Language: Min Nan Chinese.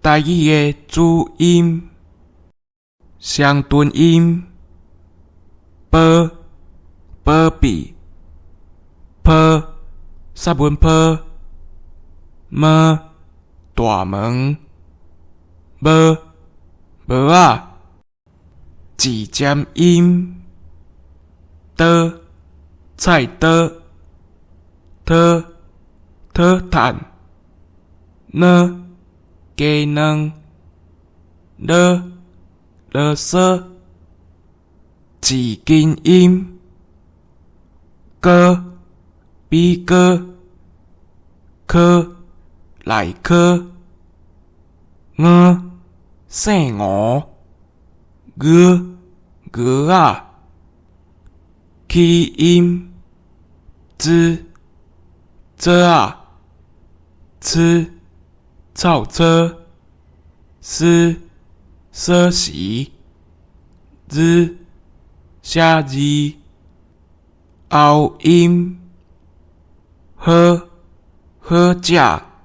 台語的子音、雙唇音、波、寶貝、波、雪文波、毛、大門、無、帽仔、舌尖音、刀、菜刀、討、討趁、軟、雞卵、囉、囉嗦、舌根音、哥、米糕、柯、內科、吳、姓吳、鵝、鵝仔、起音、茲、苧仔、痴、臭車、絲、鎖匙、日、寫字、喉音、好、好食。